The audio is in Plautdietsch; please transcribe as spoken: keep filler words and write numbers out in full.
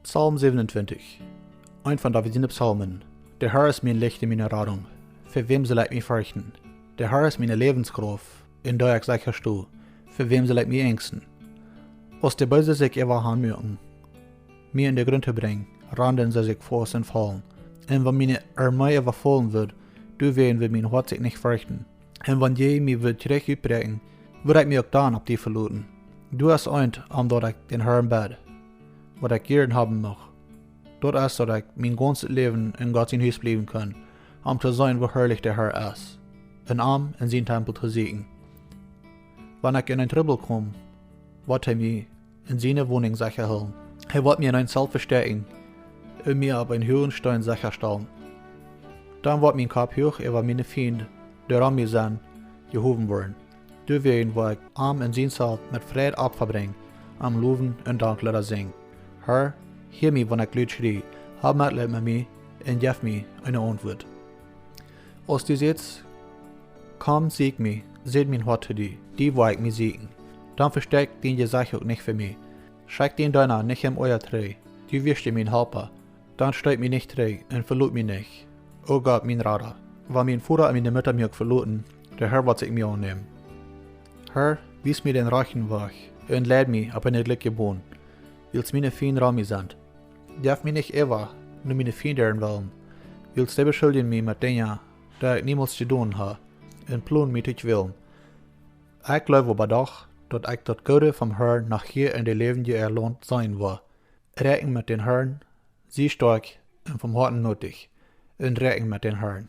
Psalm siebenundzwanzig. Eent von David siene Psalmen. De Herr es mien Licht un miene Radunk. Fa wäm saul ekj mie ferchten? De Herr es miene Läwenskrauft, enn dän ekj secha sto. Fa wäm saul ekj mie enjsten? Aus de Beese sikj äwa han muaken, mie enn dän Grunt to brinjen, randen see sikj faust un faulen. Un wan miene Armee äwafollen woat, doawäajen woat mien Hoat sikj nich ferchten. Un wan jie mie wudden trigj utbräakjen, wudd ekj mie uk dan opp die veloten. Du hast eent, om daut ekj dän Herrn bäd, waut ekj jieren haben mucht. Daut es, daut ekj mien gaunzet Läwen enn Gott sien Hus bliewen kaun, om to seenen, woo harlich de Herr es, un am enn sienen Tempel to sieekjen. Wan ekj enn een Trubbel kom, woat hee mie enn siene Wonunk secha hoolen. Hee woat mie enn een Zelt vestäakjen un mie opp een huagen Steen secha stalen. Dan woat mien Kopp huach äwa miene Fiend, dee rom mie sent, jehowen woaren. Doawäajen woa ekj am enn sien Zelt met Freid Opfa brinjen, am lowen un Dankleeda sinjen. Herr, hia mie, wan ekj lud schrie, hab Metleet met mie un jeff mie eene Auntwuat. Aus du sajchst: Komm, sieekj mie, säd mien Hoat to die, die woa ekj mie sieekjen. Dan vestäakj dien Jesecht uk nich fa mie. Schekj dienen Deena nich em Oaja trigj. Du best mien Halpa. Dan stoot mie nich trigj un velot mie nich, o Gott, mien Rada. Wan mien Voda un miene Mutta mie uk veloten, de Herr woat sikj mie aunnämen. Herr, wies mie dän rajchten Wajch un leid mie opp eene jlikje Bon, wiels miene Fiend rom mie sent. Jeff mie nich äwa no miene Fiend äaren Wellen, wiels dee beschuldjen mie met Dinja, dee ekj niemols jedonen hab, un plonen mie to kwälen. Ekj jleew oba doch, daut ekj daut Goode vom Herrn noch hia enn de Läwendje äa Launt seenen woa. Räakjen met dän Herrn, sie stoakj un von Hoaten mootich, un räakjen met dän Herrn.